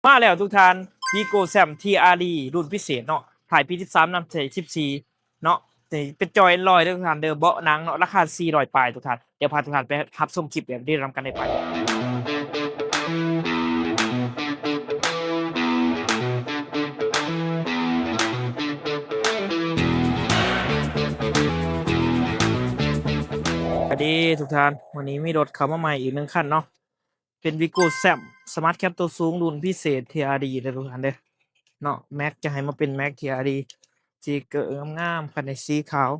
ມາແລ້ວທຸກທ່ານ ວີໂກ້ ແຊມ ທີອາຣ໌ດີ ລຸ້ນພິເສດເນາະ ທ້າຍປີສິບສາມ ນຳໃຊ້ສິບສີ່ເນາະ. ນີ້ເປັນຈໍ Android ເດີທຸກທ່ານເດີ ເບາະໜັງເນາະ ລາຄາສີ່ຮ້ອຍປາຍທຸກທ່ານ. ດຽວພາທຸກທ່ານໄປຮັບຊົມຄລິບແບບເຕັມນຳກັນໄດ້ໄປ. ສະບາຍດີທຸກທ່ານ ມື້ນີ້ມີລົດເຂົ້າມາໃໝ່ອີກໜຶ່ງຄັນເນາະ ເປັນວີໂກ້ ແຊມ ສະມາດແຄັບ ໂຕສູງລຸ້ນພິເສດ ທີອາຣ໌ດີ ເດີທຸກທ່ານເດີເນາະ. ແມັກຈະໃຫ້ມາເປັນແມັກ ທີອາຣ໌ດີ ສະຕິກເກີງາມໆ ຄັນນີ້ສີຂາວ.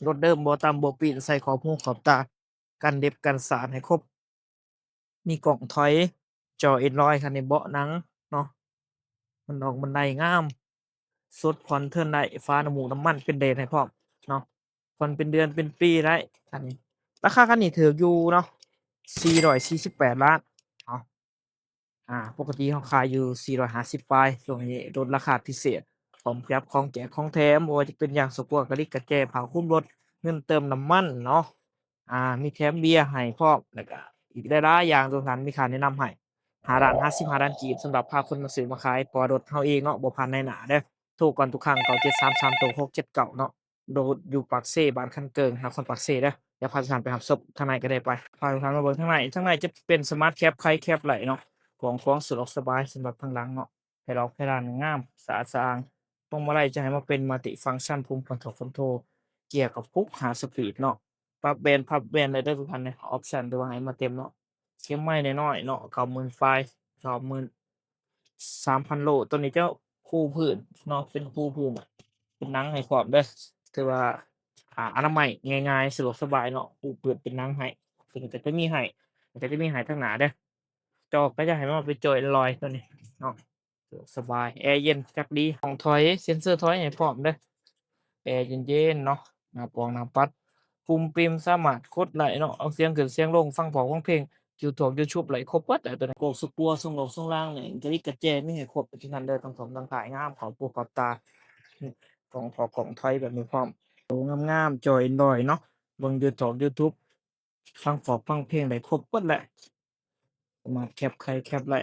ລົດເດີມ ບໍ່ຕຳບໍ່ປີ້ນ ໃສ່ຂອບຫູຂອບຕາ ກັນເດັບກັນສາດໃຫ້ຄົບ. ມີກ້ອງຖອຍ ຈໍ Android ຄັນນີ້ ເບາະໜັງເນາະ ບັນດອກບັນໄດງາມ ສົດຜ່ອນເທີນໄດ້ ຝານ້ຳມູກນ້ຳມັນເປັນແດນໃຫ້ພ້ອມເນາະ. ຜ່ອນເປັນເດືອນເປັນປີໄດ້ຄັນນີ້. ລາຄາຄັນນີ້ຖືກຢູ່ເນາະ ສີ່ຮ້ອຍສີ່ສິບແປດລ້ານເນາະ. ອ່າ ປົກກະຕິເຮົາຂາຍຢູ່ສີ່ຮ້ອຍຫ້າສິບປາຍ ຊ່ວງນີ້ລົດລາຄາພິເສດ ພ້ອມກັບຂອງແຈກຂອງແຖມ ບໍ່ວ່າຈະເປັນຢາງສະກົວ ກະລິກກະແຈ ຜ້າຄຸມລົດ ເງິນເຕີມນ້ຳມັນເນາະ. ອ່າ ມີແຖມເບຍໃຫ້ພ້ອມ ແລ້ວກະອີກຫຼາຍໆຢ່າງ ທຸກທ່ານ ມີຄ່າແນະນຳໃຫ້ ຫ້າລ້ານຫ້າສິບຫ້າລ້ານກີບ ສຳລັບພາຄົນມາຊື້ມາຂາຍ ເພາະວ່າລົດເຮົາເອງເນາະ ບໍ່ຜ່ານນາຍໜ້າເດີ. ໂທກ່ອນທຸກຄັ້ງ ເກົ້າເຈັດສາມສາມໂຕຫົກເຈັດເກົ້າເນາະ. ໂດດຢູ່ປາກເຊ ບ້ານຄັນເກີງ ນະຄອນປາກເຊເດີ. ດຽວພາທຸກທ່ານໄປຮັບຊົມທາງໃນກໍໄດ້ໄປ. ພາທຸກທ່ານມາເບິ່ງທາງໃນ ທາງໃນຈະເປັນສະມາດແຄັບ ໄຄແຄັບໄລ້ເນາະ ກວ້າງຂວາງ ສະດວກສະບາຍ ສຳລັບທາງຫຼັງເນາະ. ໄຟຫຼອກໄຟລ້ານງາມ ສະອາດສະອ້າງ. ພວງມາໄລຈະໃຫ້ມາເປັນມັນຕິຟັງຊັນ ປຸ່ມຄອນໂທລ ຄອນໂທລ ເກຍກະປຸກ ຫ້າສະປີດເນາະ. ປັບແບນ ພັບແບນໄດ້ເດີທຸກທ່ານເດີ. ອອບຊັນຖືວ່າໃຫ້ມາເຕັມເນາະ. ເຂັມໄມ້ນ້ອຍໆເນາະ ເກົ້າໝື່ນປາຍ ເກົ້າໝື່ນສາມພັນໂລ. ໂຕນີ້ຈະປູພື້ນເນາະ ເປັນປູພື້ນ ເປັນໜັງໃຫ້ພ້ອມເດີ. ຖືວ່າ ອາ ອະນາໄມງ່າຍໆ ສະດວກສະບາຍເນາະ ປູພື້ນເປັນໜັງໃຫ້. ເພິ່ນກໍຈະມີໃຫ້ ກໍຈະມີໃຫ້ທາງໜ້າເດີ. ຈໍກໍຈະໃຫ້ມາເປັນຈໍ Android ໂຕນີ້ເນາະ. ສະບາຍ ແອເຢັນຈັກດີ ຫ້ອງຖອຍ ເຊັນເຊີຖອຍໃຫ້ພ້ອມເດີ ແອເຢັນໆເນາະ. ໜ້າປອງໜ້າປັດ ປຸ່ມປິ່ມສາມາດກົດໄດ້ເນາະ ເອົາສຽງຂຶ້ນສຽງລົງ ຟັງພອກຟັງເພງ ຢູ່ທົ່ວ YouTube ໄດ້ຄົບເບິດແຫຼະໂຕນີ້. ໂກກສະກົວ ຊົງໂລກຊົງລາງນີ້ ກະລິກກະແຈມີໃຫ້ຄົບເຊັ່ນກັນເດີ ທັງສອງທາງທ້າຍງາມ ເຂົ້າປູເຂົ້າຕາ ຂອງພອກຂອງຖອຍແບບນີ້ພ້ອມ. ໂຕງາມໆ ຈໍ Android ເນາະ ເບິ່ງຢູ່ທົ່ວ YouTube ຟັງພອກຟັງເພງໄດ້ຄົບເບິດແຫຼະ. ສະມາດແຄັບໄຄແຄັບໄລ້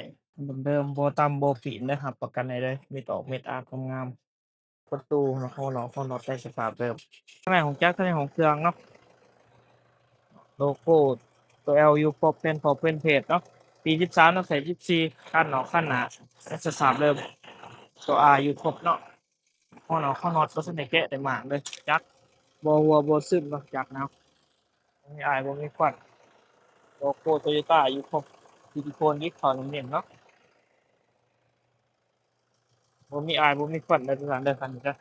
ເດີມໆ ບໍ່ຕຳບໍ່ປີ້ນເດີ ຮັບປະກັນໄດ້ເລີຍ ເມັດອອກເມັດອາດງາມໆ. ປະຕູເນາະ ຫົວເນາະ ຫົວເນາະ ໃນສະພາບເດີມ. ທາງໃນຫ້ອງຈັກ ທາງໃນຫ້ອງເຄື່ອງເນາະ ໂລໂກ້ໂຕ L ຢູ່ຄົບ ແຜ່ນເປົ່າແຜ່ນເພດເນາະ ປີສິບສາມນຳໃຊ້ສິບສີ່. ຄັນນອກຄັນໜ້າໃນສະພາບເດີມ ໂຕ R ຢູ່ຄົບເນາະ. ຫົວເນາະ ຫົວເນາະບໍ່ທັນໄດ້ແກະໄດ້ໝາກເລີຍ ຈັກບໍ່ຮົ່ວບໍ່ຊຶມເນາະ ຈັກເນາະ. ບໍ່ມີອາຍບໍ່ມີຄວັນ ໂລໂກ້ໂຕໂຍຕ້າຢູ່ຄົບ ຊິລິໂຄນອີກ ເຂົ້າໜຶ່ງເນັ້ນເນາະ ບໍ່ມີອາຍບໍ່ມີຄວັນເດີ ທຸກທ່ານເດີ. ຄັນນີ້ກະ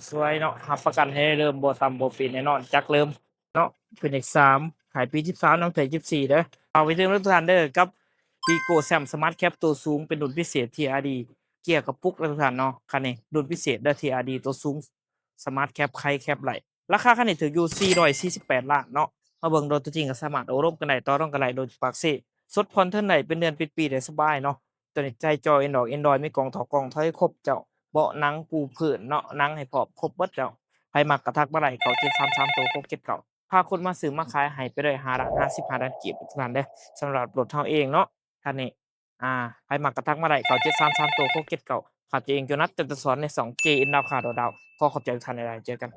ສວຍເນາະ ຮັບປະກັນໃຫ້ເດີມ ບໍ່ຕຳບໍ່ປີ້ນແນ່ນອນ ຈັກເລີມເນາະ. ເປັນເອກສາມ ຂາຍປີສິບສາມນຳໃຊ້ສິບສີ່ເດີ. ຝາກໄວ້ເຖິງທຸກທ່ານເດີ ກັບວີໂກ້ແຊມ ສະມາດແຄັບ ໂຕສູງ ເປັນລຸ້ນພິເສດ ທີອາຣ໌ດີ ເກຍກະປຸກເດີ ທຸກທ່ານເນາະ. ຄັນນີ້ລຸ້ນພິເສດເດີ ທີອາຣ໌ດີ ໂຕສູງ ສະມາດແຄັບ ໄຄແຄັບໄລ້ ລາຄາຄັນນີ້ຖືກຢູ່ສີ່ຮ້ອຍສີ່ສິບແປດລ້ານເນາະ. ມາເບິ່ງໂດຍຕົວຈິງກໍສາມາດໂອ້ລົມກັນໄດ້ ຕໍ່ລອງກັນໄດ້ ໂດຍປາກເຊ ສົດຜ່ອນເທີນໄດ້ ເປັນເດືອນເປັນປີໄດ້ສະບາຍເນາະ. ໂຕນີ້ໃສ່ຈໍ Android Android ມີກ້ອງຖອກກ້ອງຖອຍຄົບເຈົ້າ ເບາະໜັງປູພື້ນເນາະ ໜັງໃຫ້ພ້ອມຄົບເບິດເຈົ້າ. ໃຜມັກກໍທັກມາໄດ້ ເກົ້າເຈັດສາມສາມໂຕຫົກເຈັດເກົ້າ ພາຄົນມາຊື້ມາຂາຍໃຫ້ໄປເລີຍ ຫ້າລ້ານຫ້າສິບຫ້າລ້ານກີບ ທຸກທ່ານເດີ. ສຳລັບລົດເຮົາເອງເນາະ ຄັນນີ້ ອ່າ ໃຜມັກກໍທັກມາໄດ້ ເກົ້າເຈັດສາມສາມໂຕຫົກເຈັດເກົ້າ. ຂອບໃຈເອງ ໂຈນັດ ຈັນທະສອນ ໃນຊ່ອງ ເຈເອັນ ດາວຂາວ ດາວດາວ. ຂໍຂອບໃຈທຸກທ່ານຫຼາຍໆ ເຈີກັນ.